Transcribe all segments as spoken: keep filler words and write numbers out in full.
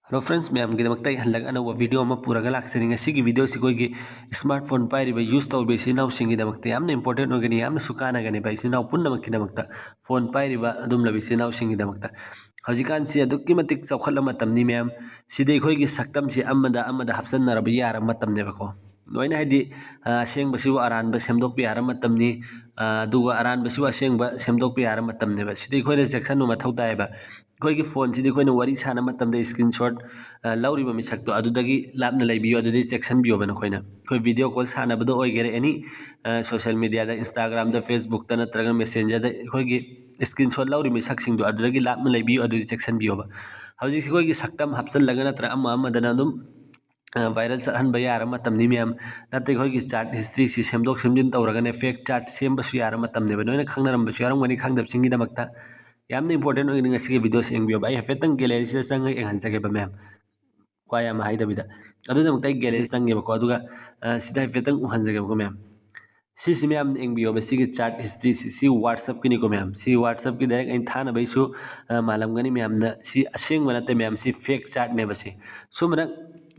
Hello friends, ꯃꯌꯥꯝꯒꯤꯗꯃꯛꯇ ꯑꯩ ꯍꯜꯂꯛ ꯑꯅꯧꯕ ꯚꯤꯗꯤꯑꯣ ꯑꯃ ꯄꯨꯔꯒ ꯂꯥꯛꯆꯅꯤꯡꯉꯤ꯫ ꯉꯁꯤꯒꯤ ꯚꯤꯗꯤꯑꯣꯁꯤ ꯑꯩꯈꯣꯏꯒꯤ ꯁ꯭ꯃꯥꯔꯠ ꯐꯣꯟ ꯄꯥꯏꯔꯤꯕ, ꯌꯨꯁ ꯇꯧꯔꯤꯕ ꯏꯆꯤꯟ ꯏꯅꯥꯎꯁꯤꯡꯒꯤꯗꯃꯛꯇ ꯌꯥꯝꯅ ꯏꯝꯄꯣꯔꯇꯦꯟ ꯑꯣꯏꯒꯅꯤ, ꯌꯥꯝꯅꯁꯨ ꯀꯥꯟꯅꯒꯅꯦꯕ꯫ ꯏꯆꯤꯟ ꯏꯅꯥꯎ ꯄꯨꯝꯅꯃꯛꯀꯤꯗꯃꯛꯇ, ꯐꯣꯟ ꯄꯥꯏꯔꯤꯕ ꯑꯗꯨꯝꯂꯕ ꯏꯆꯤꯟ ꯏꯅꯥꯎꯁꯤꯡꯒꯤꯗꯃꯛꯇ꯫ ꯍꯧꯖꯤꯛꯀꯥꯟꯁꯤ ꯑꯗꯨꯛꯀꯤ ꯃꯇꯤꯛ ꯆꯥꯎꯈꯠꯂ ꯃꯇꯝꯅꯤ ꯃꯌꯥꯝ꯫ ꯁꯤꯗꯤ ꯑꯩꯈꯣꯏꯒꯤ ꯁꯛꯇꯝꯁꯤ ꯑꯃꯗ ꯑꯃꯗ ꯍꯥꯞꯆꯟꯅꯔꯕ ꯌꯥꯔꯕ ꯃꯇꯝꯅꯦꯕꯀꯣ꯫ ꯂꯣꯏꯅ ꯍꯥꯏꯗꯤ, ꯑ, ꯑꯁꯦꯡꯕꯁꯤꯕꯨ ꯑꯔꯥꯟꯕ ꯁꯦꯝꯗꯣꯛꯄ ꯌꯥꯔꯕ ꯃꯇꯝꯅꯤ꯫ ꯑ, ꯑꯗꯨꯒ ꯑꯔꯥꯟꯕꯁꯤꯕꯨ ꯑꯁꯦꯡꯕ ꯁꯦꯝꯗꯣꯛꯄ ꯌꯥꯔꯕ ꯃꯇꯝꯅꯦꯕ꯫ ꯁꯤꯗꯤ ꯑꯩꯈꯣꯏꯅ ꯆꯦꯛꯁꯤꯟꯕ ꯃꯊꯧ ꯇꯥꯏꯌꯦꯕ꯫ ꯑꯩꯈꯣꯏꯒꯤ ꯐꯣꯟꯁꯤꯗꯤ ꯑꯩꯈꯣꯏꯅ ꯋꯥꯔꯤ ꯁꯥꯟꯅꯕ ꯃꯇꯝꯗ ꯁ꯭ꯀ꯭ꯔꯤꯟ ꯁꯣꯠ, ꯑ, ꯂꯧꯔꯤꯕ ꯃꯤꯁꯛꯇꯣ ꯑꯗꯨꯗꯒꯤ ꯂꯥꯞꯅ ꯂꯩꯕꯤꯌꯨ, ꯑꯗꯨꯗꯤ ꯆꯦꯛꯁꯤꯟꯕꯤꯌꯣꯕ ꯅꯈꯣꯏꯅ꯫ ꯑꯩꯈꯣꯏ ꯚꯤꯗꯤꯑꯣ ꯀꯣꯜ ꯁꯥꯟꯅꯕꯗ ꯑꯣꯏꯒꯦꯔꯥ, ꯑꯦꯅꯤ, ꯑ, ꯁꯣꯁꯦꯜ ꯃꯦꯗꯤꯌꯥꯗ, Instagram ꯗ, Facebook ꯇ ꯅꯠꯇ꯭ꯔꯒ ꯃꯦꯁꯦꯟꯖꯔꯗ ꯑꯩꯈꯣꯏꯒꯤ ꯁ꯭ꯀ꯭ꯔꯤꯟ ꯁꯣꯠ ꯂꯧꯔꯤꯕ ꯃꯤꯁꯛꯁꯤꯡꯗꯣ ꯑꯗꯨꯗꯒꯤ ꯂꯥꯞꯅ ꯂꯩꯕꯤꯌꯨ, ꯑꯗꯨꯗꯤ ꯆꯦꯛꯁꯤꯟꯕꯤꯌꯣꯕ꯫ ꯍꯧꯖꯤꯛꯁꯤ ꯑꯩꯈꯣꯏꯒꯤ ꯁꯛꯇꯝ ꯍꯥꯞꯆꯤꯜꯂꯒ ꯅꯠꯇ꯭ꯔꯒ ꯑꯃ ꯑꯃꯗꯅ ꯑꯗꯨꯝ, ꯑ, ꯚꯥꯏꯔꯦꯜ ꯆꯠꯍꯟꯕ ꯌꯥꯔꯕ ꯃꯇꯝꯅꯤ ꯃꯌꯥꯝ꯫ ꯅꯠꯇꯦ, ꯑꯩꯈꯣꯏꯒꯤ ꯆꯥꯠ ꯍꯤꯁꯇ꯭ꯔꯤꯁꯤ ꯁꯦꯝꯗꯣꯛ ꯁꯦꯝꯖꯤꯟ ꯇꯧꯔꯒꯅꯦ, ꯐꯦꯛ ꯆꯥꯠ ꯁꯦꯝꯕꯁꯨ ꯌꯥꯔꯕ ꯃꯇꯝꯅꯦꯕ꯫ ꯅꯣꯏꯅ ꯈꯪꯅꯔꯝꯕꯁꯨ ꯌꯥꯎꯔꯝꯒꯅꯤ, ꯈꯪꯗꯕꯁꯤꯡꯒꯤꯗꯃꯛꯇ ꯌꯥꯝꯅ ꯏꯝꯄꯣꯔꯇꯦꯟ ꯑꯣꯏꯒꯅꯤ ꯉꯁꯤꯒꯤ ꯚꯤꯗꯤꯑꯣꯁꯤ ꯌꯦꯡꯕꯤꯌꯣꯕ꯫ ꯑꯩ ꯍꯥꯏꯐꯦꯠꯇꯪ ꯒꯦꯂꯔꯤꯁꯤꯗ ꯆꯪꯉꯒ ꯌꯦꯡꯍꯟꯖꯒꯦꯕ ꯃꯌꯥꯝ, ꯋꯥ ꯌꯥꯝ ꯍꯥꯏꯗꯕꯤꯗ꯫ ꯑꯗꯨꯒꯤꯗꯃꯛꯇ ꯑꯩ ꯒꯦꯂꯔꯤꯁꯤꯗ ꯆꯪꯒꯦꯕꯀꯣ, ꯑꯗꯨꯒ, ꯑ, ꯁꯤꯗ ꯍꯥꯏꯐꯦꯠꯇꯪ ꯎꯍꯟꯖꯒꯦꯕꯀꯣ ꯃꯌꯥꯝ꯫ ꯁꯤꯁꯤ ꯃꯌꯥꯝ ꯌꯦꯡꯕꯤꯌꯣꯕ, ꯁꯤꯒꯤ ꯆꯥꯠ ꯍꯤꯁꯇ꯭ꯔꯤꯁꯤ, ꯁꯤ WhatsApp ꯀꯤꯅꯤꯀꯣ ꯃꯌꯥꯝ꯫ ꯁꯤ WhatsApp ꯀꯤ ꯗꯥꯏꯔꯦꯛ ꯑꯩꯅ ꯊꯥꯅꯕꯩꯁꯨ, ꯑ, ꯃꯥꯜꯂꯝꯒꯅꯤ ꯃꯌꯥꯝꯅ꯫ ꯁꯤ ꯑꯁꯦꯡꯕ ꯅꯠꯇꯦ ꯃꯌꯥꯝ, ꯁꯤ ꯐꯦꯛ ꯆꯥꯠꯅꯦꯕ ꯁꯤ꯫ ꯁꯨꯝꯕꯅ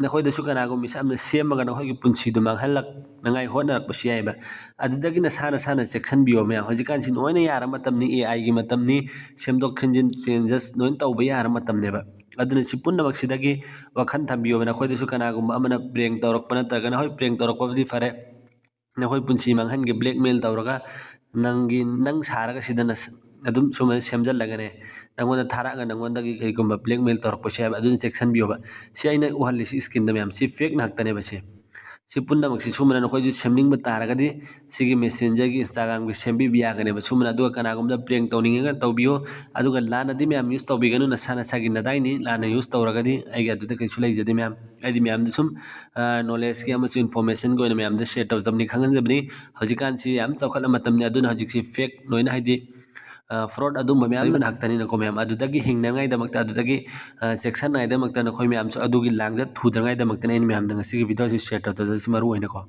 ꯅꯈꯣꯏꯗꯁꯨ ꯀꯅꯥꯒꯨꯝꯕ ꯃꯤꯁꯛ ꯑꯃꯅ ꯁꯦꯝꯃꯒ ꯅꯈꯣꯏꯒꯤ ꯄꯨꯟꯁꯤꯗꯨ ꯃꯥꯡꯍꯜꯂꯛꯅꯉꯥꯏ ꯍꯣꯠꯅꯔꯛꯄꯁꯨ ꯌꯥꯏꯑꯕ꯫ ꯑꯗꯨꯗꯒꯤ ꯅꯁꯥ ꯅꯁꯥꯅ ꯆꯦꯛꯁꯤꯟꯕꯤꯌꯣ ꯃꯌꯥꯝ꯫ ꯍꯧꯖꯤꯛꯀꯥꯟꯁꯤ ꯂꯣꯏꯅ ꯌꯥꯔ ꯃꯇꯝꯅꯤ, AI ꯒꯤ ꯃꯇꯝꯅꯤ, ꯁꯦꯝꯗꯣꯛ ꯁꯦꯝꯖꯤꯟ, ꯆꯦꯟꯖꯦꯁ ꯂꯣꯏꯅ ꯇꯧꯕ ꯌꯥꯔ ꯃꯇꯝꯅꯦꯕ꯫ ꯑꯗꯨꯅ ꯁꯤ ꯄꯨꯝꯅꯃꯛꯁꯤꯗꯒꯤ ꯋꯥꯈꯜ ꯊꯝꯕꯤꯌꯣꯕ꯫ ꯅꯈꯣꯏꯗꯁꯨ ꯀꯅꯥꯒꯨꯝꯕ ꯑꯃꯅ ꯄ꯭ꯔꯦꯡ ꯇꯧꯔꯛꯄ ꯅꯠꯇ꯭ꯔꯒꯅ, ꯍꯣꯏ, ꯄ꯭ꯔꯦꯡ ꯇꯧꯔꯛꯄꯕꯨꯗꯤ ꯐꯔꯦ, ꯅꯈꯣꯏ ꯄꯨꯟꯁꯤ ꯃꯥꯡꯍꯟꯒꯦ, ꯕ꯭ꯂꯦꯛꯃꯦꯜ ꯇꯧꯔꯒ ꯅꯪꯒꯤ, ꯅꯪ ꯁꯥꯔꯒ ꯁꯤꯗꯅ ꯁ-, ꯑꯗꯨꯝ ꯁꯨꯃꯥꯏꯅ ꯁꯦꯝꯖꯜꯂꯒꯅꯦ, ꯅꯪꯉꯣꯟꯗ ꯊꯥꯔꯛꯑꯒ ꯅꯪꯉꯣꯟꯗꯒꯤ ꯀꯩꯒꯨꯝꯕ ꯕ꯭ꯂꯦꯛꯃꯦꯜ ꯇꯧꯔꯛꯄꯁꯨ ꯌꯥꯏꯕ꯫ ꯑꯗꯨꯅ ꯆꯦꯛꯁꯤꯟꯕꯤꯌꯣꯕ꯫ ꯁꯤ ꯑꯩꯅ ꯎꯍꯜꯂꯤꯁꯤ ꯁ꯭ꯀ꯭ꯔꯤꯟꯗ ꯃꯌꯥꯝ, ꯁꯤ ꯐꯦꯛ ꯉꯥꯛꯇꯅꯦꯕ ꯁꯤ꯫ ꯁꯤ ꯄꯨꯝꯅꯃꯛꯁꯤ ꯁꯨꯃꯥꯏꯅ ꯅꯈꯣꯏꯁꯨ ꯁꯦꯝꯅꯤꯡꯕ ꯇꯥꯔꯒꯗꯤ ꯁꯤꯒꯤ ꯃꯦꯁꯦꯟꯖꯔꯒꯤ, Instagram ꯒꯤ ꯁꯦꯝꯕꯤꯕ ꯌꯥꯒꯅꯦꯕ꯫ ꯁꯨꯃꯥꯏꯅ ꯑꯗꯨꯒ ꯀꯅꯥꯒꯨꯝꯕꯗ ꯄ꯭ꯔꯦꯡ ꯇꯧꯅꯤꯡꯉꯒ ꯇꯧꯕꯤꯌꯣ, ꯑꯗꯨꯒ ꯂꯥꯟꯅꯗꯤ ꯃꯌꯥꯝ ꯌꯨꯁ ꯇꯧꯕꯤꯒꯅꯨ, ꯅꯁꯥ ꯅꯁꯥꯒꯤ ꯅꯗꯥꯏꯅꯤ꯫ ꯂꯥꯟꯅ ꯌꯨꯁ ꯇꯧꯔꯒꯗꯤ ꯑꯩꯒꯤ ꯑꯗꯨꯗ ꯀꯩꯁꯨ ꯂꯩꯖꯗꯦ ꯃꯌꯥꯝ꯫ ꯑꯩꯗꯤ ꯃꯌꯥꯝꯗ ꯁꯨꯝ, ꯑ, ꯅꯣꯂꯦꯖꯀꯤ ꯑꯃꯁꯨꯡ ꯏꯟꯐꯣꯔꯃꯦꯁꯟꯒꯤ ꯑꯣꯏꯅ ꯃꯌꯥꯝꯗ ꯁꯤꯌꯔ ꯇꯧꯖꯕꯅꯤ, ꯈꯪꯍꯟꯖꯕꯅꯤ꯫ ꯍꯧꯖꯤꯛꯀꯥꯟꯁꯤ ꯌꯥꯝ ꯆꯥꯎꯈꯠꯂ ꯃꯇꯝꯅꯤ, ꯑꯗꯨꯅ ꯍꯧꯖꯤꯛꯁꯤ ꯐꯦꯛ ꯂꯣꯏꯅ, ꯍꯥꯏꯗꯤ, ꯑ, ꯐ꯭ꯔꯣꯗ ꯑꯗꯨꯝꯕ ꯃꯌꯥꯝ ꯉꯥꯛꯇꯅꯤꯅꯀꯣ ꯃꯌꯥꯝ꯫ ꯑꯗꯨꯗꯒꯤ ꯍꯤꯡꯅꯉꯥꯏꯗꯃꯛꯇ, ꯑꯗꯨꯗꯒꯤ, ꯑ, ꯆꯦꯛꯁꯤꯟꯅꯉꯥꯏꯗꯃꯛꯇ ꯅꯈꯣꯏ ꯃꯌꯥꯝꯁꯨ ꯑꯗꯨꯒꯤ ꯂꯥꯡꯗ ꯊꯨꯗꯅꯉꯥꯏꯗꯃꯛꯇꯅꯤ ꯑꯩꯅ ꯃꯌꯥꯝꯗ ꯉꯁꯤꯒꯤ ꯚꯤꯗꯤꯑꯣꯁꯤ ꯁꯤꯌꯔ ꯇꯧꯖꯕꯁꯤ ꯃꯔꯨ ꯑꯣꯏꯅꯀꯣ꯫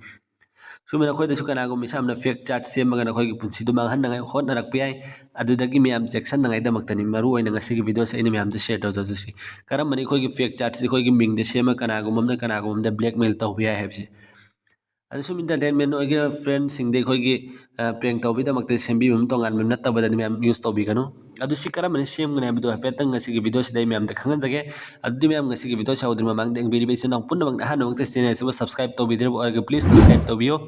ꯁꯨꯝꯕ ꯅꯈꯣꯏꯗꯁꯨ ꯀꯅꯥꯒꯨꯝꯕ ꯏꯁꯥꯅ fake chart ꯁꯦꯝꯃꯒ ꯅꯈꯣꯏꯒꯤ ꯄꯨꯟꯁꯤꯗꯨ ꯃꯥꯡꯍꯟꯅꯉꯥꯏ ꯍꯣꯠꯅꯔꯛꯄ ꯌꯥꯏ꯫ ꯑꯗꯨꯗꯒꯤ ꯃꯌꯥꯝ ꯆꯦꯛꯁꯤꯟꯅꯉꯥꯏꯗꯃꯛꯇꯅꯤ ꯃꯔꯨ ꯑꯣꯏꯅ ꯉꯁꯤꯒꯤ video ꯁꯦ ꯑꯩꯅ ꯃꯌꯥꯝꯗ share ꯇꯧꯖꯗꯣꯏꯁꯤ꯫ ꯀꯔꯝꯕꯅ ꯑꯩꯈꯣꯏꯒꯤ fake chart ꯁꯤ ꯑꯩꯈꯣꯏꯒꯤ ꯃꯤꯡꯗ ꯁꯦꯝꯃ ꯀꯅꯥꯒꯨꯝꯕ ꯑꯃꯅ ꯀꯅꯥꯒꯨꯝꯕ ꯑꯃꯗ blackmail ꯇꯧꯕ ꯌꯥꯏ ꯍꯥꯏꯕꯁꯦ꯫ ꯑꯗꯨ ꯁꯨꯝ entertainment ꯑꯣꯏꯒꯦꯔꯥ, friend ꯁꯤꯡꯗ ꯑꯩꯈꯣꯏꯒꯤ, ꯑ, prank ꯇꯧꯕꯒꯤꯗꯃꯛꯇ ꯁꯦꯝꯕꯤꯕ ꯑꯃ ꯇꯣꯉꯥꯟꯕ ꯅꯠꯇꯕꯗꯗꯤ ꯃꯌꯥꯝ use ꯇꯧꯕꯤꯒꯅꯨ꯫ ꯑꯗꯨ ꯁꯤ ꯀꯔꯝꯕꯅ ꯁꯦꯝꯒꯅꯤ ꯍꯥꯏꯕꯗꯨ ꯍꯥꯏꯐꯦꯠꯇꯪ ꯉꯁꯤꯒꯤ video ꯁꯤꯗ ꯑꯩ ꯃꯌꯥꯝꯗ ꯈꯪꯍꯟꯖꯒꯦ꯫ ꯑꯗꯨꯗꯤ ꯃꯌꯥꯝ ꯉꯁꯤꯒꯤ video ꯁꯤ ꯍꯧꯗ꯭ꯔꯤ ꯃꯃꯥꯡꯗ ꯌꯦꯡꯕꯤꯔꯤꯕ ꯏꯆꯤꯟ ꯏꯅꯥꯎ ꯄꯨꯝꯅꯃꯛꯅ ꯑꯍꯥꯟꯕꯃꯛꯇ channel ꯑꯁꯤꯕꯨ subscribe ꯇꯧꯕꯤꯗ꯭ꯔꯤꯕ ꯑꯣꯏꯔꯒ please subscribe ꯇꯧꯕꯤꯌꯨ꯫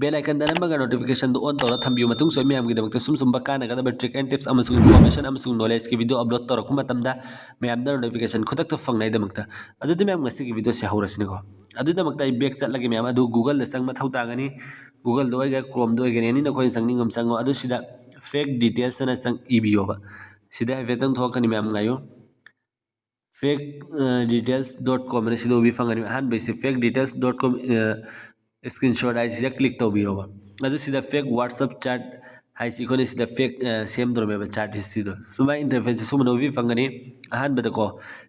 Bell icon ꯗ ꯅꯝꯃꯒ notification ꯗꯨ on ꯇꯧꯔ ꯊꯝꯕꯤꯌꯨ꯫ ꯃꯇꯨꯡꯁꯨ ꯑꯩ ꯃꯌꯥꯝꯒꯤꯗꯃꯛꯇ ꯁꯨꯝ ꯁꯨꯝꯕ ꯀꯥꯟꯅꯒꯗꯕ trick and tips ꯑꯃꯁꯨꯡ information ꯑꯃꯁꯨꯡ knowledge ꯀꯤ video upload ꯇꯧꯔꯛꯄ ꯃꯇꯝꯗ ꯃꯌꯥꯝꯗ notification ꯈꯨꯗꯛꯇ ꯐꯪꯅꯉꯥꯏꯗꯃꯛꯇ꯫ ꯑꯗꯨꯗꯤ ꯃꯌꯥꯝ ꯉꯁꯤꯒꯤ video ꯁꯦ ꯍꯧꯔꯁꯤꯅꯦꯀꯣ꯫ ꯑꯗꯨꯒꯤꯗꯃꯛꯇ ꯑꯩ back ꯆꯠꯂꯒꯦ ꯃꯌꯥꯝ꯫ ꯑꯗꯨ Google ꯗ ꯆꯪꯕ ꯃꯊꯧ ꯇꯥꯒꯅꯤ꯫ Google ꯗ ꯑꯣꯏꯒꯦꯔꯥ, Chrome ꯗ ꯑꯣꯏꯒꯦꯔꯥ, any ꯅꯈꯣꯏꯅ ꯆꯪꯅꯤꯡꯕ ꯑꯃ ꯆꯪꯉꯣ꯫ ꯑꯗꯨ ꯁꯤꯗ fake details ꯑꯅ ꯆꯪ ꯏꯕꯤꯌꯣꯕ꯫ ꯁꯤꯗ ꯍꯥꯏꯐꯦꯠꯇꯪ ꯊꯣꯛꯂꯛꯀꯅꯤ ꯃꯌꯥꯝ, ꯉꯥꯏꯌꯨ꯫ Fake, ꯑ, details dot com ꯑꯅ ꯁꯤꯗ ꯎꯕꯤ ꯐꯪꯒꯅꯤ꯫ ꯑꯍꯥꯟꯕꯩꯁꯦ fake details dot com, ꯑ, screenshot ꯍꯥꯏꯁꯤꯗ click ꯇꯧꯕꯤꯔꯣꯕ꯫ ꯑꯗꯨ ꯁꯤꯗ fake WhatsApp chat ꯍꯥꯏꯁꯤ ꯑꯩꯈꯣꯏꯅ ꯁꯤꯗ fake, ꯑ, ꯁꯦꯝꯗꯧꯔꯝꯃꯦꯕ chat history ꯗꯣ꯫ ꯁꯨꯃꯥꯏꯅ interface ꯁꯦ ꯁꯨꯝꯕꯅ ꯎꯕꯤ ꯐꯪꯒꯅꯤ꯫ ꯑꯍꯥꯟꯕꯗꯀꯣ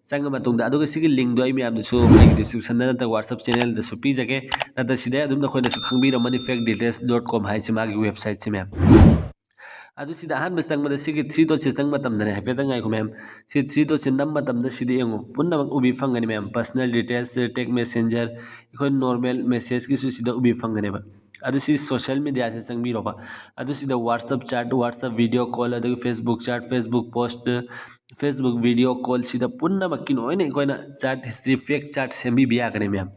ꯆꯪꯉ ꯃꯇꯨꯡꯗ, ꯑꯗꯨꯒ ꯁꯤꯒꯤ link ꯗꯣ ꯑꯩ ꯃꯌꯥꯝꯗꯁꯨ ꯑꯩꯒꯤ description ꯗ ꯅꯠꯇ꯭ꯔꯒ WhatsApp channel ꯗꯁꯨ ꯄꯤꯖꯒꯦ, ꯅꯠꯇ꯭ꯔ ꯁꯤꯗ ꯑꯗꯨꯝ ꯅꯈꯣꯏꯅꯁꯨ ꯈꯪꯕꯤꯔꯝꯃꯅꯤ fake details dot com ꯍꯥꯏꯁꯤ ꯃꯥꯒꯤ website ꯁꯤ ꯃꯌꯥꯝ꯫ ꯑꯗꯨ ꯁꯤꯗ ꯑꯍꯥꯟꯕ ꯆꯪꯕꯗ ꯁꯤꯒꯤ three dot ꯁꯦ ꯆꯪꯕ ꯃꯇꯝꯗꯅꯦ, ꯍꯥꯏꯐꯦꯠꯇꯪ ꯉꯥꯏꯈꯣ ꯃꯌꯥꯝ꯫ ꯁꯤ three dot ꯁꯦ ꯅꯝꯕ ꯃꯇꯝꯗ ꯁꯤꯗ ꯌꯦꯡꯉꯨ, ꯄꯨꯝꯅꯃꯛ ꯎꯕꯤ ꯐꯪꯒꯅꯤ ꯃꯌꯥꯝ꯫ Personal details, text messenger, ꯑꯩꯈꯣꯏ normal message ꯀꯤꯁꯨ ꯁꯤꯗ ꯎꯕꯤ ꯐꯪꯒꯅꯦꯕ꯫ ꯑꯗꯨ ꯁꯤ social media ꯁꯦ ꯆꯪꯕꯤꯔꯣꯕ꯫ ꯑꯗꯨ ꯁꯤꯗ WhatsApp chat, WhatsApp video call, ꯑꯗꯒꯤ Facebook chat, Facebook post, Facebook video call, ꯁꯤꯗ ꯄꯨꯝꯅꯃꯛꯀꯤ ꯂꯣꯏꯅ ꯑꯩꯈꯣꯏꯅ chat history, fake chat ꯁꯦꯝꯕꯤꯕ ꯌꯥꯒꯅꯤ ꯃꯌꯥꯝ꯫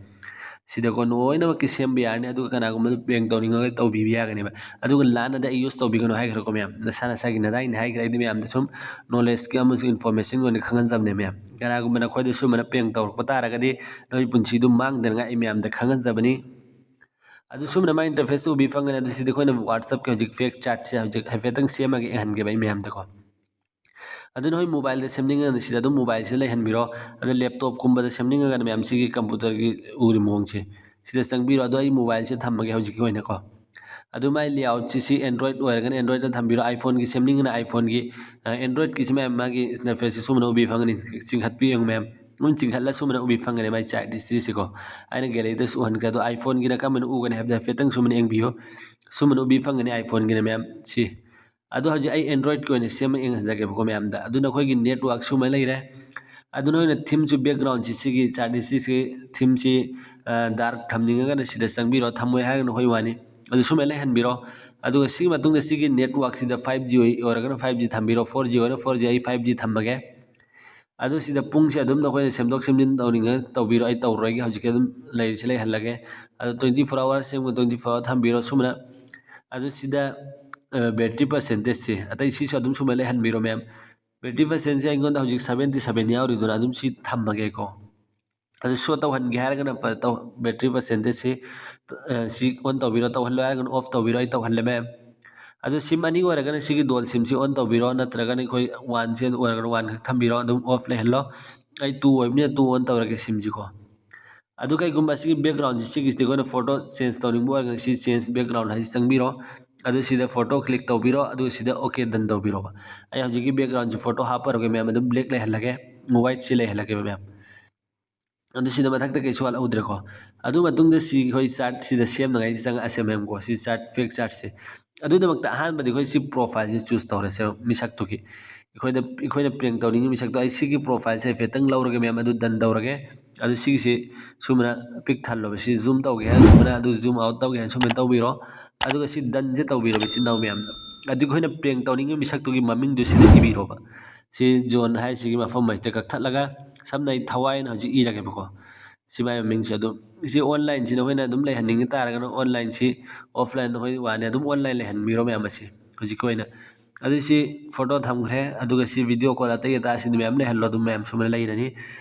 ꯁꯤꯗꯀꯣ ꯂꯣꯏꯅꯃꯛꯀꯤ ꯁꯦꯝꯕ ꯌꯥꯔꯅꯤ, ꯑꯗꯨꯒ ꯀꯅꯥꯒꯨꯝꯕꯗ prank ꯇꯧꯅꯤꯡꯉꯒ ꯇꯧꯕꯤꯕ ꯌꯥꯒꯅꯦꯕ꯫ ꯑꯗꯨꯒ ꯂꯥꯟꯅꯗꯤ ꯑꯩ use ꯇꯧꯕꯤꯒꯅꯨ ꯍꯥꯏꯈ꯭ꯔꯦꯀꯣ ꯃꯌꯥꯝ꯫ ꯅꯁꯥ ꯅꯁꯥꯒꯤ ꯅꯗꯥꯏꯅꯤ ꯍꯥꯏꯈ꯭ꯔꯦ, ꯑꯩꯗꯤ ꯃꯌꯥꯝꯗ ꯁꯨꯝ knowledge ꯀꯤ ꯑꯃꯁꯨꯡ information ꯒꯤ ꯑꯣꯏꯅ ꯈꯪꯍꯟꯖꯕꯅꯦ ꯃꯌꯥꯝ꯫ ꯀꯅꯥꯒꯨꯝꯕ ꯅꯈꯣꯏꯗ ꯁꯨꯃꯥꯏꯅ prank ꯇꯧꯔꯛꯄ ꯇꯥꯔꯒꯗꯤ ꯅꯣꯏ ꯄꯨꯟꯁꯤꯗꯨ ꯃꯥꯡꯗꯅꯉꯥꯏ ꯑꯩ ꯃꯌꯥꯝꯗ ꯈꯪꯍꯟꯖꯕꯅꯤ꯫ ꯑꯗꯨ ꯁꯨꯝꯅ ꯃꯥꯏ interface ꯎꯕꯤ ꯐꯪꯒꯅꯤ꯫ ꯑꯗꯨ ꯁꯤꯗ ꯑꯩꯈꯣꯏꯅ WhatsApp ꯀꯤ ꯍꯧꯖꯤꯛ fake chat ꯁꯦ ꯍꯧꯖꯤꯛ ꯍꯥꯏꯐꯦꯠꯇꯪ ꯁꯦꯝꯃꯒ ꯌꯦꯡꯍꯟꯒꯦꯕ ꯑꯩ ꯃꯌꯥꯝꯗꯀꯣ꯫ ꯑꯗꯨ ꯅꯈꯣꯏ mobile ꯗ ꯁꯦꯝꯅꯤꯡꯉꯒꯅ ꯁꯤꯗ ꯑꯗꯨꯝ mobile ꯁꯤꯗ ꯂꯩꯍꯟꯕꯤꯔꯣ꯫ ꯑꯗꯣ laptop ꯀꯨꯝꯕꯗ ꯁꯦꯝꯅꯤꯡꯉꯒꯅ ꯃꯌꯥꯝ ꯁꯤꯒꯤ computer ꯒꯤ ꯎꯔꯤ ꯃꯑꯣꯡꯁꯦ ꯁꯤꯗ ꯆꯪꯕꯤꯔꯣ꯫ ꯑꯗꯣ ꯑꯩ mobile ꯁꯦ ꯊꯝꯃꯒꯦ ꯍꯧꯖꯤꯛꯀꯤ ꯑꯣꯏꯅꯀꯣ꯫ ꯑꯗꯨ ꯃꯥꯏ layout ꯁꯤ, ꯁꯤ Android ꯑꯣꯏꯔꯒꯅ Android ꯇ ꯊꯝꯕꯤꯔꯣ, iPhone ꯒꯤ ꯁꯦꯝꯅꯤꯡꯉꯒꯅ iPhone ꯒꯤ, ꯑ, Android ꯀꯤꯁꯤ ꯃꯌꯥꯝ ꯃꯥꯒꯤ interface ꯁꯤ ꯁꯨꯝꯕꯅ ꯎꯕꯤ ꯐꯪꯒꯅꯤ꯫ ꯆꯤꯡꯈꯠꯄꯤ ꯌꯦꯡꯉꯨ ꯃꯌꯥꯝ꯫ ꯑꯗꯨꯝ ꯆꯤꯡꯈꯠꯂ ꯁꯨꯃꯥꯏꯅ ꯎꯕꯤ ꯐꯪꯒꯅꯤ ꯃꯥꯏ ꯆꯥꯔꯠ ꯍꯤꯁꯇ꯭ꯔꯤꯁꯤꯀꯣ꯫ ꯑꯩꯅ ꯒꯦꯂꯔꯤꯗꯁꯨ ꯎꯍꯟꯈ꯭ꯔꯦ꯫ ꯑꯗꯣ ꯑꯥꯏꯐꯣꯟꯒꯤꯅ ꯀꯔꯝꯕꯅ ꯎꯒꯅꯤ ꯍꯥꯏꯕꯗ ꯍꯥꯏꯐꯦꯠꯇꯪ ꯁꯨꯃꯥꯏꯅ ꯌꯦꯡꯕꯤꯌꯨ꯫ ꯁꯨꯃꯥꯏꯅ ꯎꯕꯤ ꯐꯪꯒꯅꯤ ꯑꯥꯏꯐꯣꯟꯒꯤꯅ ꯃꯌꯥꯝ ꯁꯤ꯫ ꯑꯗꯣ ꯍꯧꯖꯤꯛ ꯑꯩ ꯑꯦꯟꯗ꯭ꯔꯣꯏꯗꯀꯤ ꯑꯣꯏꯅ ꯁꯦꯝꯃ ꯌꯦꯡꯍꯟꯖꯒꯦꯕꯀꯣ ꯃꯌꯥꯝꯗ꯫ ꯑꯗꯨ ꯅꯈꯣꯏꯒꯤ ꯅꯦꯠꯋꯥꯛ ꯁꯨꯃꯥꯏꯅ ꯂꯩꯔꯦ꯫ ꯑꯗꯨ ꯅꯣꯏꯅ ꯊꯤꯝꯁꯨ ꯕꯦꯛꯒ꯭ꯔꯥꯎꯟꯁꯤ ꯁꯤꯒꯤ ꯆꯥꯔꯠ ꯍꯤꯁꯇ꯭ꯔꯤꯁꯤ ꯊꯤꯝꯁꯤ ꯗꯥꯔꯛ ꯊꯝꯅꯤꯡꯉꯒꯅ ꯁꯤꯗ ꯆꯪꯕꯤꯔꯣ, ꯊꯝꯃꯣꯏ ꯍꯥꯏꯔꯒꯅ ꯍꯣꯏ ꯋꯥꯅꯤ꯫ ꯑꯗꯨ ꯁꯨꯃꯥꯏꯅ ꯂꯩꯍꯟꯕꯤꯔꯣ꯫ ꯑꯗꯨꯒ ꯁꯤꯒꯤ ꯃꯇꯨꯡꯗ ꯁꯤꯒꯤ ꯅꯦꯠꯋꯥꯛꯁꯤꯗ ꯐꯥꯏꯚ ꯖꯤ ꯑꯣꯏ-, ꯑꯣꯏꯔꯒꯅ ꯐꯥꯏꯚ ꯖꯤ ꯊꯝꯕꯤꯔꯣ, ꯐꯣꯔ ꯖꯤ ꯑꯣꯏꯔꯒꯅ ꯐꯣꯔ ꯖꯤ, ꯑꯩ ꯐꯥꯏꯚ ꯖꯤ ꯊꯝꯃꯒꯦ꯫ ꯑꯗꯨ ꯁꯤꯗ ꯄꯨꯡꯁꯦ ꯑꯗꯨꯝ ꯅꯈꯣꯏꯅ ꯁꯦꯝꯗꯣꯛ ꯁꯦꯝꯖꯤꯟ ꯇꯧꯅꯤꯡꯉ ꯇꯧꯕꯤꯔꯣ, ꯑꯩ ꯇꯧꯔꯔꯣꯏꯒꯦ꯫ ꯍꯧꯖꯤꯛꯀꯤ ꯑꯗꯨꯝ ꯂꯩꯔꯤꯁꯦ ꯂꯩꯍꯜꯂꯒꯦ꯫ ꯑꯗꯨ twenty four hours ꯁꯦꯝꯕ twenty four hour ꯊꯝꯕꯤꯔꯣ ꯁꯨꯃꯥꯏꯅ꯫ ꯑꯗꯨ ꯁꯤꯗ, ꯑ, battery percentageꯁꯦ ꯑꯇꯩ ꯁꯤꯁꯨ ꯑꯗꯨꯝ ꯁꯨꯃꯥꯏꯅ ꯂꯩꯍꯟꯕꯤꯔꯣ ꯃꯌꯥꯝ꯫ Battery percentꯁꯦ ꯑꯩꯉꯣꯟꯗ ꯍꯧꯖꯤꯛ seventy seven ꯌꯥꯎꯔꯤꯗꯨꯅ ꯑꯗꯨꯝ ꯁꯤ ꯊꯝꯃꯒꯦꯀꯣ꯫ ꯑꯗꯨ show ꯇꯧꯍꯟꯒꯦ ꯍꯥꯏꯔꯒꯅ ꯐ-, ꯇꯧ-, battery percentageꯁꯤ, ꯑ, ꯁꯤ on ꯇꯧꯕꯤꯔꯣ, ꯇꯧꯍꯜꯂꯣ ꯍꯥꯏꯔꯒꯅ off ꯇꯧꯕꯤꯔꯣ, ꯑꯩ ꯇꯧꯍꯜꯂꯦ ꯃꯌꯥꯝ꯫ ꯑꯗꯨ ꯁꯤꯝ ꯑꯅꯤ ꯑꯣꯏꯔꯒꯅ ꯁꯤꯒꯤ dual ꯁꯤꯝꯁꯤ on ꯇꯧꯕꯤꯔꯣ, ꯅꯠꯇ꯭ꯔꯒꯅ ꯑꯩꯈꯣꯏ ꯋꯥꯟꯁꯦ ꯑꯣꯏꯔꯒꯅ ꯋꯥꯟ ꯈꯛ ꯊꯝꯕꯤꯔꯣ, ꯑꯗꯨꯝ off ꯂꯩꯍꯜꯂꯣ꯫ ꯑꯩ ꯇꯨ ꯑꯣꯏꯕꯅꯤꯅ ꯇꯨ on ꯇꯧꯔꯒꯦ ꯁꯤꯝꯁꯤꯀꯣ꯫ ꯑꯗꯨ ꯀꯩꯒꯨꯝꯕ ꯁꯤꯒꯤ backgroundꯁꯤ ꯁꯤꯒꯤꯁꯤꯗ ꯑꯩꯈꯣꯏꯅ photo change ꯇꯧꯅꯤꯡꯕ ꯑꯣꯏꯔꯒꯅ ꯁꯤ change background ꯍꯥꯏꯁꯤ ꯆꯪꯕꯤꯔꯣ꯫ ꯑꯗꯨ ꯁꯤꯗ photo click ꯇꯧꯕꯤꯔꯣ, ꯑꯗꯨꯒ ꯁꯤꯗ OK done ꯇꯧꯕꯤꯔꯣꯕ꯫ ꯑꯩ ꯍꯧꯖꯤꯛꯀꯤ backgroundꯁꯤ photo ꯍꯥꯞꯄꯔꯣꯏꯒꯦ ꯃꯌꯥꯝ, ꯑꯗꯨꯝ black ꯂꯩꯍꯜꯂꯒꯦ, whiteꯁꯤ ꯂꯩꯍꯜꯂꯒꯦꯕ ꯃꯌꯥꯝ꯫ ꯑꯗꯨ ꯁꯤꯗ ꯃꯊꯛꯇ ꯀꯩꯁꯨ ꯋꯥꯠꯍꯧꯗ꯭ꯔꯦꯀꯣ꯫ ꯑꯗꯨ ꯃꯇꯨꯡꯗ ꯁꯤ ꯑꯩꯈꯣꯏ ꯆꯥꯔꯠꯁꯤꯗ ꯁꯦꯝꯅꯉꯥꯏꯁꯤ ꯆꯪꯉꯛꯑꯁꯦ ꯃꯌꯥꯝꯀꯣ, ꯁꯤ ꯆꯥꯔꯠ, ꯐꯦꯛ ꯆꯥꯔꯠꯁꯦ꯫ ꯑꯗꯨꯒꯤꯗꯃꯛꯇ ꯑꯍꯥꯟꯕꯗ ꯑꯩꯈꯣꯏ ꯁꯤ profileꯁꯤ choose ꯇꯧꯔꯁꯦ, ꯃꯤꯁꯛꯇꯨꯒꯤ꯫ ꯑꯩꯈꯣꯏꯗ, ꯑꯩꯈꯣꯏꯅ prank ꯇꯧꯅꯤꯡꯉꯤ ꯃꯤꯁꯛꯇꯣ꯫ ꯑꯩ ꯁꯤꯒꯤ profileꯁꯦ ꯍꯥꯏꯐꯦꯠꯇꯪ ꯂꯧꯔꯒꯦ ꯃꯌꯥꯝ, ꯑꯗꯨ done ꯇꯧꯔꯒꯦ꯫ ꯑꯗꯨ ꯁꯤꯒꯤꯁꯤ ꯁꯨꯃꯥꯏꯅ ꯄꯤꯛ ꯊꯜꯂꯣꯕ, ꯁꯤ zoom ꯇꯧꯒꯦ ꯍꯥꯏꯅ ꯁꯨꯃꯥꯏꯅ, ꯑꯗꯨ zoom out ꯇꯧꯒꯦ ꯍꯥꯏꯅ ꯁꯨꯃꯥꯏꯅ ꯇꯧꯕꯤꯔꯣ꯫ ꯑꯗꯨꯒ ꯁꯤ doneꯁꯦ ꯇꯧꯕꯤꯔꯣꯕ, ꯏꯆꯤꯟ ꯏꯅꯥꯎ ꯃꯌꯥꯝꯗꯣ꯫ ꯑꯗꯨ ꯑꯩꯈꯣꯏꯅ prank ꯇꯧꯅꯤꯡꯉꯤ ꯃꯤꯁꯛꯇꯨꯒꯤ ꯃꯃꯤꯡꯗꯨ ꯁꯤꯗ ꯏꯕꯤꯔꯣꯕ꯫ ꯁꯤ ꯖꯣꯟ ꯍꯥꯏꯁꯤꯒꯤ ꯃꯐꯝ ꯑꯁꯤꯗ ꯀꯛꯊꯠꯂꯒ, ꯁꯝꯅ ꯑꯩ ꯊꯋꯥꯏꯅ ꯍꯧꯖꯤꯛ ꯏꯔꯒꯦꯕꯀꯣ꯫ ꯁꯤ ꯃꯥꯏ ꯃꯃꯤꯡꯁꯦ ꯑꯗꯨꯝ, ꯁꯤ onlineꯁꯤ ꯅꯈꯣꯏꯅ ꯑꯗꯨꯝ ꯂꯩꯍꯟꯅꯤꯡꯉꯤ ꯇꯥꯔꯒꯅ onlineꯁꯤ, offline ꯅꯈꯣꯏ ꯋꯥꯅꯤ, ꯑꯗꯨꯝ online ꯂꯩꯍꯟꯕꯤꯔꯣ ꯃꯌꯥꯝ ꯑꯁꯤ ꯍꯧꯖꯤꯛꯀꯤ ꯑꯣꯏꯅ꯫ ꯑꯗꯨ ꯁꯤ photo ꯊꯝꯈ꯭ꯔꯦ, ꯑꯗꯨꯒ ꯁꯤ video call ꯑꯇꯩ ꯑꯇꯥꯁꯤꯡꯗꯤ ꯃꯌꯥꯝ ꯂꯩꯍꯜꯂꯣ, ꯑꯗꯨꯝ ꯃꯌꯥꯝ ꯁꯨꯃꯥꯏꯅ ꯂꯩꯔꯅꯤ꯫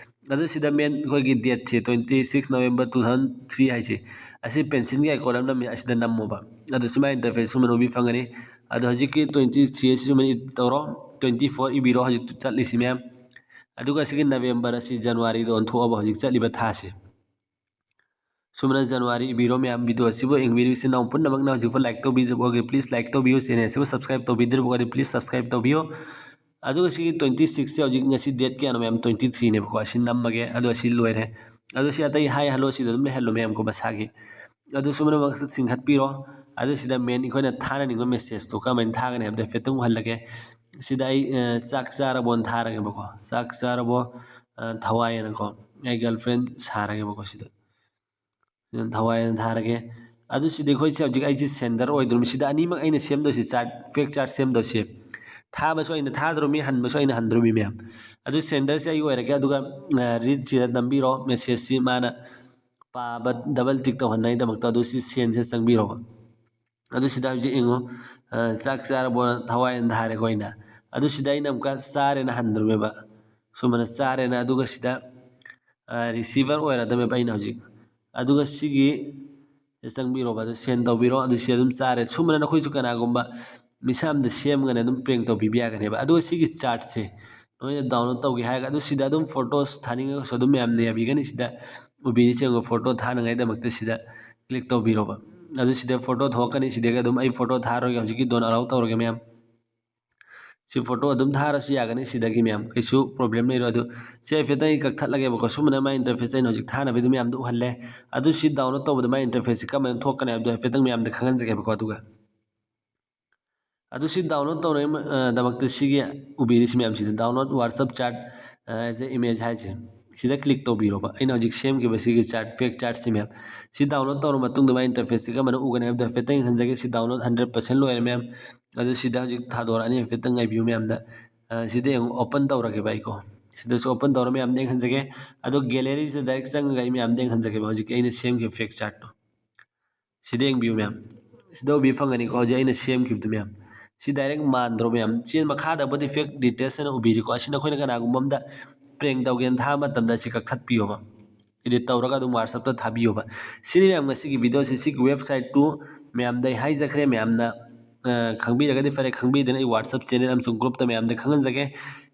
ꯑꯗꯨ ꯁꯤꯗ main ꯑꯩꯈꯣꯏꯒꯤ dateꯁꯦ twenty six November two thousand three ꯍꯥꯏꯁꯦ, ꯑꯁꯤ pencilꯒꯤ icon ꯑꯃ ꯅꯝꯃꯤ, ꯑꯁꯤꯗ ꯅꯝꯃꯣꯕ꯫ ꯑꯗꯨ ꯁꯨꯃꯥꯏꯅ interface ꯁꯨꯃꯥꯏꯅ ꯎꯕꯤ ꯐꯪꯒꯅꯤ꯫ ꯑꯗꯣ ꯍꯧꯖꯤꯛꯀꯤ twenty three ꯑꯁꯤ ꯁꯨꯃꯥꯏꯅ ꯇꯧꯔꯣ, twenty four ꯏꯕꯤꯔꯣ ꯍꯧꯖꯤꯛ ꯆꯠꯂꯤꯁꯤ ꯃꯌꯥꯝ꯫ ꯑꯗꯨꯒ ꯁꯤꯒꯤ November ꯑꯁꯤ Januaryꯗ ꯑꯣꯟꯊꯣꯛꯑꯕ ꯍꯧꯖꯤꯛ ꯆꯠꯂꯤꯕ ꯊꯥꯁꯦ꯫ ꯁꯨꯃꯥꯏꯅ January ꯏꯕꯤꯔꯣ ꯃꯌꯥꯝ꯫ Video ꯑꯁꯤꯕꯨ ꯌꯦꯡꯕꯤꯔꯤꯕ ꯏꯆꯤꯟ ꯏꯅꯥꯎ ꯄꯨꯝꯅꯃꯛꯅ ꯍꯧꯖꯤꯛꯐꯥꯎ like ꯇꯧꯕꯤꯗ꯭ꯔꯤꯕ ꯑꯣꯏꯔꯒꯗꯤ please like ꯇꯧꯕꯤꯌꯨ, channel ꯑꯁꯤꯕꯨ subscribe ꯇꯧꯕꯤꯗ꯭ꯔꯤꯕ ꯑꯣꯏꯔꯒꯗꯤ please subscribe ꯇꯧꯕꯤꯌꯨ꯫ ꯑꯗꯨꯒ ꯁꯤꯒꯤ twenty sixꯁꯦ ꯍꯧꯖꯤꯛ ꯉꯁꯤ date ꯀꯌꯥꯅꯣ ꯃꯌꯥꯝ? Twenty threeꯅꯦꯕꯀꯣ꯫ ꯑꯁꯤ ꯅꯝꯃꯒꯦ꯫ ꯑꯗꯣ ꯑꯁꯤ ꯂꯣꯏꯔꯦ꯫ ꯑꯗꯣ ꯁꯤ ꯑꯇꯩ hi hello ꯁꯤꯗ ꯑꯗꯨꯝ ꯂꯩꯍꯜꯂꯣ ꯃꯌꯥꯝꯀꯣ ꯃꯁꯥꯒꯤ꯫ ꯑꯗꯨ ꯁꯨꯃꯥꯏꯅ ꯃꯈꯥ ꯆꯤꯡꯈꯠꯄꯤꯔꯣ꯫ ꯑꯗꯨ ꯁꯤꯗ main ꯑꯩꯈꯣꯏꯅ ꯊꯥꯅꯅꯤꯡꯕ messageꯇꯣ ꯀꯔꯝꯍꯥꯏꯅ ꯊꯥꯒꯅꯤ ꯍꯥꯏꯕꯗꯣ ꯍꯥꯏꯐꯦꯠꯇꯪ ꯎꯍꯜꯂꯒꯦ꯫ ꯁꯤꯗ ꯑꯩ, ꯑ, "ꯆꯥꯛ ꯆꯥꯔꯕꯣꯅ" ꯊꯥꯔꯒꯦꯕꯀꯣ꯫ "ꯆꯥꯛ ꯆꯥꯔꯕꯣ, ꯑ, ꯊꯋꯥꯏ?" ꯍꯥꯏꯅꯀꯣ꯫ ꯑꯩ girlfriend ꯁꯥꯔꯒꯦꯕꯀꯣ ꯁꯤꯗ꯫ ꯊꯋꯥꯏ ꯍꯥꯏꯅ ꯊꯥꯔꯒꯦ꯫ ꯑꯗꯨ ꯁꯤꯗꯤ ꯑꯩꯈꯣꯏꯁꯦ ꯍꯧꯖꯤꯛ ꯑꯩꯁꯦ sender ꯑꯣꯏꯗꯣꯔꯤꯕꯅꯤ꯫ ꯁꯤꯗ ꯑꯅꯤꯃꯛ ꯑꯩꯅ ꯁꯦꯝꯗꯣꯏꯁꯤ chart, fake chart ꯁꯦꯝꯗꯣꯏꯁꯤ꯫ ꯊꯥꯕꯁꯨ ꯑꯩꯅ ꯊꯥꯗꯣꯔꯤꯕꯅꯤ, ꯍꯟꯕꯁꯨ ꯑꯩꯅ ꯍꯟꯗꯣꯔꯤꯕꯅꯤ ꯃꯌꯥꯝ꯫ ꯑꯗꯨ senderꯁꯦ ꯑꯩ ꯑꯣꯏꯔꯒꯦ, ꯑꯗꯨꯒ, ꯑ, readꯁꯤꯗ ꯅꯝꯕꯤꯔꯣ, messageꯁꯤ ꯃꯥꯅ ꯄꯥꯕ double tick ꯇꯧꯍꯟꯅꯉꯥꯏꯗꯃꯛꯇ꯫ ꯑꯗꯨ ꯁꯤ sendꯁꯦ ꯆꯪꯕꯤꯔꯣꯕ꯫ ꯑꯗꯨ ꯁꯤꯗ ꯍꯧꯖꯤꯛ ꯌꯦꯡꯉꯨ, ꯑ, "ꯆꯥꯛ ꯆꯥꯔꯕꯣ ꯊꯋꯥꯏ?" ꯍꯥꯏꯅ ꯊꯥꯔꯦꯀꯣ ꯑꯩꯅ꯫ ꯑꯗꯨ ꯁꯤꯗ ꯑꯩꯅ ꯑꯃꯨꯛꯀ "ꯆꯥꯔꯦꯅ" ꯍꯟꯗꯣꯔꯤꯕꯅꯦꯕ꯫ ꯁꯨꯃꯥꯏꯅ "ꯆꯥꯔꯦꯅ", ꯑꯗꯨꯒ ꯁꯤꯗ, ꯑ, receiver ꯑꯣꯏꯔꯗꯕꯅꯦꯕ ꯑꯩꯅ ꯍꯧꯖꯤꯛ꯫ ꯑꯗꯨꯒ ꯁꯤꯒꯤ ꯆꯪꯕꯤꯔꯣꯕ, ꯑꯗꯨ send ꯇꯧꯕꯤꯔꯣ, ꯑꯗꯨ ꯁꯤ ꯑꯗꯨꯝ ꯆꯥꯔꯦ꯫ ꯁꯨꯝꯕꯅ ꯅꯈꯣꯏꯁꯨ ꯀꯅꯥꯒꯨꯝꯕ ꯃꯤꯁꯥ ꯑꯃꯗ ꯁꯦꯝꯒꯅꯤ ꯑꯗꯨꯝ prank ꯇꯧꯕꯤꯕ ꯌꯥꯒꯅꯦꯕ꯫ ꯑꯗꯨꯒ ꯁꯤꯒꯤ chartꯁꯦ ꯅꯣꯏꯅ download ꯇꯧꯒꯦ ꯍꯥꯏꯔꯒ, ꯑꯗꯨ ꯁꯤꯗ ꯑꯗꯨꯝ photos ꯊꯥꯅꯤꯡꯉꯒꯁꯨ ꯑꯗꯨꯝ ꯃꯌꯥꯝꯅ ꯌꯥꯕꯤꯒꯅꯤ꯫ ꯁꯤꯗ ꯎꯕꯤꯔꯤꯁꯦ ꯌꯦꯡꯉꯣ, photo ꯊꯥꯅꯉꯥꯏꯗꯃꯛꯇ ꯁꯤꯗ click ꯇꯧꯕꯤꯔꯣꯕ꯫ ꯑꯗꯨ ꯁꯤꯗ photo ꯊꯣꯛꯂꯛꯀꯅꯤ꯫ ꯁꯤꯗꯒꯤ ꯑꯗꯨꯝ ꯑꯩ photo ꯊꯥꯔꯣꯏꯒꯦ, ꯍꯧꯖꯤꯛꯀꯤ don't allow ꯇꯧꯔꯒꯦ ꯃꯌꯥꯝ꯫ ꯁꯤ photo ꯑꯗꯨꯝ ꯊꯥꯔꯁꯨ ꯌꯥꯒꯅꯤ ꯁꯤꯗꯒꯤ ꯃꯌꯥꯝ, ꯀꯩꯁꯨ problem ꯂꯩꯔꯣꯏ꯫ ꯑꯗꯨ ꯁꯤ ꯍꯥꯏꯐꯦꯠꯇꯪ ꯑꯩ ꯀꯛꯊꯠꯂꯒꯦꯕꯀꯣ꯫ ꯁꯨꯝꯕꯅ ꯃꯥꯏ interface ꯑꯩꯅ ꯍꯧꯖꯤꯛ ꯊꯥꯅꯕꯤꯗꯨ ꯃꯌꯥꯝꯗ ꯎꯍꯜꯂꯦ꯫ ꯑꯗꯨ ꯁꯤ download ꯇꯧꯕꯗ ꯃꯥꯏ interfaceꯁꯤ ꯀꯔꯝꯍꯥꯏꯅ ꯊꯣꯛꯀꯅꯤ ꯍꯥꯏꯕꯗꯣ ꯍꯥꯏꯐꯦꯠꯇꯪ ꯃꯌꯥꯝꯗ ꯈꯪꯍꯟꯖꯒꯦꯕꯀꯣ꯫ ꯑꯗꯨꯒ ꯑꯗꯨ ꯁꯤ download ꯇꯧꯅꯕꯒꯤ, ꯑ, ꯗꯃꯛꯇ ꯁꯤꯒꯤ ꯎꯕꯤꯔꯤꯁꯤ ꯃꯌꯥꯝꯁꯤꯗ download WhatsApp chat, ꯑ, as a image ꯍꯥꯏꯁꯦ, ꯁꯤꯗ click ꯇꯧꯕꯤꯔꯣꯕ꯫ ꯑꯩꯅ ꯍꯧꯖꯤꯛ ꯁꯦꯝꯈꯤꯕ ꯁꯤꯒꯤ chart, fake chartꯁꯤ ꯃꯌꯥꯝ꯫ ꯁꯤ download ꯇꯧꯔꯕ ꯃꯇꯨꯡꯗ ꯃꯥꯏ interfaceꯁꯤ ꯀꯔꯝꯍꯥꯏꯅ ꯎꯒꯅꯤ ꯍꯥꯏꯕꯗꯣ ꯍꯥꯏꯐꯦꯠꯇꯪ ꯌꯦꯡꯍꯟꯖꯒꯦ꯫ ꯁꯤ download hundred percent ꯂꯣꯏꯔꯦ ꯃꯌꯥꯝ꯫ ꯑꯗꯨ ꯁꯤꯗ ꯍꯧꯖꯤꯛ ꯊꯥꯗꯣꯔꯛꯑꯅꯤ, ꯍꯥꯏꯐꯦꯠꯇꯪ ꯉꯥꯏꯕꯤꯌꯨ ꯃꯌꯥꯝꯗ꯫ ꯑ, ꯁꯤꯗ ꯌꯦꯡꯉꯨ, open ꯇꯧꯔꯒꯦꯕ ꯑꯩꯀꯣ꯫ ꯁꯤꯗꯁꯨ open ꯇꯧꯔ ꯃꯌꯥꯝꯗ ꯌꯦꯡꯍꯟꯖꯒꯦ꯫ ꯑꯗꯣ galleryꯁꯤꯗ direct ꯆꯪꯉꯒ ꯑꯩ ꯃꯌꯥꯝꯗ ꯌꯦꯡꯍꯟꯖꯒꯦꯕ ꯍꯧꯖꯤꯛꯀꯤ ꯑꯩꯅ ꯁꯦꯝꯈꯤꯕ fake chartꯇꯣ꯫ ꯁꯤꯗ ꯌꯦꯡꯕꯤꯌꯨ ꯃꯌꯥꯝ꯫ ꯁꯤꯗ ꯎꯕꯤ ꯐꯪꯒꯅꯤꯀꯣ, ꯍꯧꯖꯤꯛ ꯑꯩꯅ ꯁꯦꯝꯈꯤꯕꯗꯨ ꯃꯌꯥꯝ꯫ ꯁꯤ direct ꯃꯥꯟꯗ꯭ꯔꯣ ꯃꯌꯥꯝ? ꯁꯤ ꯃꯈꯥꯗꯕꯨꯗꯤ fake details ꯍꯥꯏꯅ ꯎꯕꯤꯔꯤꯀꯣ꯫ ꯑꯁꯤ ꯅꯈꯣꯏꯅ ꯀꯅꯥꯒꯨꯝꯕ ꯑꯃꯗ prank ꯇꯧꯒꯦꯅ ꯊꯥꯕ ꯃꯇꯝꯗ ꯑꯁꯤ ꯀꯛꯊꯠꯄꯤꯌꯣꯕ꯫ Edit ꯇꯧꯔꯒ ꯑꯗꯨꯝ WhatsAppꯇ ꯊꯥꯕꯤꯌꯣꯕ꯫ ꯁꯤꯅꯤ ꯃꯌꯥꯝ ꯉꯁꯤꯒꯤ videoꯁꯤ꯫ ꯁꯤꯒꯤ websiteꯇꯨ ꯃꯌꯥꯝꯗ ꯑꯩ ꯍꯥꯏꯖꯈ꯭ꯔꯦ꯫ ꯃꯌꯥꯝꯅ, ꯑ, ꯈꯪꯕꯤꯔꯒꯗꯤ ꯐꯔꯦ, ꯈꯪꯕꯤꯗꯅ ꯑꯩ WhatsApp channel ꯑꯃꯁꯨꯡ groupꯇ ꯃꯌꯥꯝꯗ ꯈꯪꯍꯟꯖꯒꯦ꯫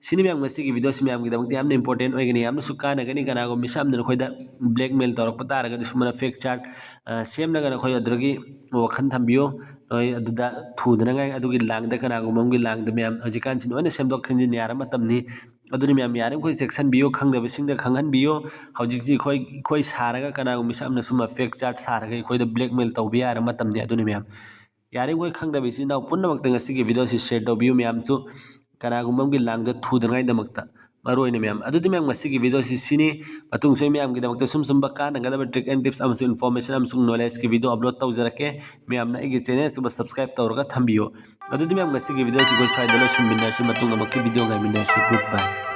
ꯁꯤꯅꯤ ꯃꯌꯥꯝ, ꯉꯁꯤꯒꯤ video ꯁꯤ ꯃꯌꯥꯝꯒꯤꯗꯃꯛꯇ ꯌꯥꯝꯅ important ꯑꯣꯏꯒꯅꯤ, ꯌꯥꯝꯅꯁꯨ ꯀꯥꯟꯅꯒꯅꯤ꯫ ꯀꯅꯥꯒꯨꯝꯕ ꯃꯤꯁꯛ ꯑꯃꯅ ꯅꯈꯣꯏꯗ blackmail ꯇꯧꯔꯛꯄ ꯇꯥꯔꯒꯗꯤ ꯁꯨꯃꯥꯏꯅ fake chart, ꯑ, ꯁꯦꯝꯂꯒ ꯅꯈꯣꯏ ꯑꯗꯨꯗꯒꯤ ꯋꯥꯈꯜ ꯊꯝꯕꯤꯌꯨ꯫ ꯅꯈꯣꯏ ꯑꯗꯨꯗ ꯊꯨꯗꯅꯉꯥꯏ, ꯑꯗꯨꯒꯤ ꯂꯥꯡꯗ, ꯀꯅꯥꯒꯨꯝꯕ ꯑꯃꯒꯤ ꯂꯥꯡꯗ ꯃꯌꯥꯝ ꯍꯧꯖꯤꯛꯀꯥꯟꯁꯤ ꯂꯣꯏꯅ ꯁꯦꯝꯗꯣꯛ ꯁꯦꯝꯖꯤꯟ ꯌꯥꯔ ꯃꯇꯝꯅꯤ꯫ ꯑꯗꯨꯅ ꯃꯌꯥꯝ ꯌꯥꯔꯤꯃꯈꯩ ꯆꯦꯛꯁꯤꯟꯕꯤꯌꯨ, ꯈꯪꯗꯕꯁꯤꯡꯗ ꯈꯪꯍꯟꯕꯤꯌꯨ꯫ ꯍꯧꯖꯤꯛꯇꯤ ꯑꯩꯈꯣꯏ, ꯑꯩꯈꯣꯏ ꯁꯥꯔꯒ ꯀꯅꯥꯒꯨꯝꯕ ꯃꯤꯁꯛ ꯑꯃꯅ ꯁꯨꯝꯕ fake chart ꯁꯥꯔꯒ ꯑꯩꯈꯣꯏꯗ blackmail ꯇꯧꯕ ꯌꯥꯔ ꯃꯇꯝꯅꯤ꯫ ꯑꯗꯨꯅ ꯃꯌꯥꯝ ꯌꯥꯔꯤꯃꯈꯩ ꯈꯪꯗꯕ ꯏꯆꯤꯟ ꯏꯅꯥꯎ ꯄꯨꯝꯅꯃꯛꯇ ꯉꯁꯤꯒꯤ video ꯁꯤ share ꯇꯧꯕꯤꯌꯨ ꯃꯌꯥꯝꯁꯨ꯫ ꯀꯅꯥꯒꯨꯝꯕ ꯑꯃꯒꯤ ꯂꯥꯡꯗ ꯊꯨꯗꯅꯉꯥꯏꯗꯃꯛꯇ ꯃꯔꯨ ꯑꯣꯏꯅ ꯃꯌꯥꯝ꯫ ꯑꯗꯨꯗꯤ ꯃꯌꯥꯝ, ꯉꯁꯤꯒꯤ video ꯁꯤ ꯁꯤꯅꯤ꯫ ꯃꯇꯨꯡꯁꯨ ꯑꯩ ꯃꯌꯥꯝꯒꯤꯗꯃꯛꯇ ꯁꯨꯝ ꯁꯨꯝꯕ ꯀꯥꯟꯅꯒꯗꯕ trick and tips ꯑꯃꯁꯨꯡ information ꯑꯃꯁꯨꯡ knowledge ꯀꯤ video upload ꯇꯧꯖꯔꯛꯀꯦ꯫ ꯃꯌꯥꯝꯅ ꯑꯩꯒꯤ channel ꯑꯁꯤꯕꯨ subscribe ꯇꯧꯔꯒ ꯊꯝꯕꯤꯌꯨ꯫ ꯑꯗꯨꯗꯤ ꯃꯌꯥꯝ, ꯉꯁꯤꯒꯤ video ꯁꯤ ꯑꯩꯈꯣꯏ ꯁ꯭ꯋꯥꯏꯗ ꯂꯣꯏꯁꯤꯟꯃꯤꯟꯅꯔꯁꯤ꯫ ꯃꯇꯨꯡ ꯑꯃꯨꯛꯀꯤ video ꯉꯥꯏꯃꯤꯟꯅꯔꯁꯤ꯫ Good bye꯫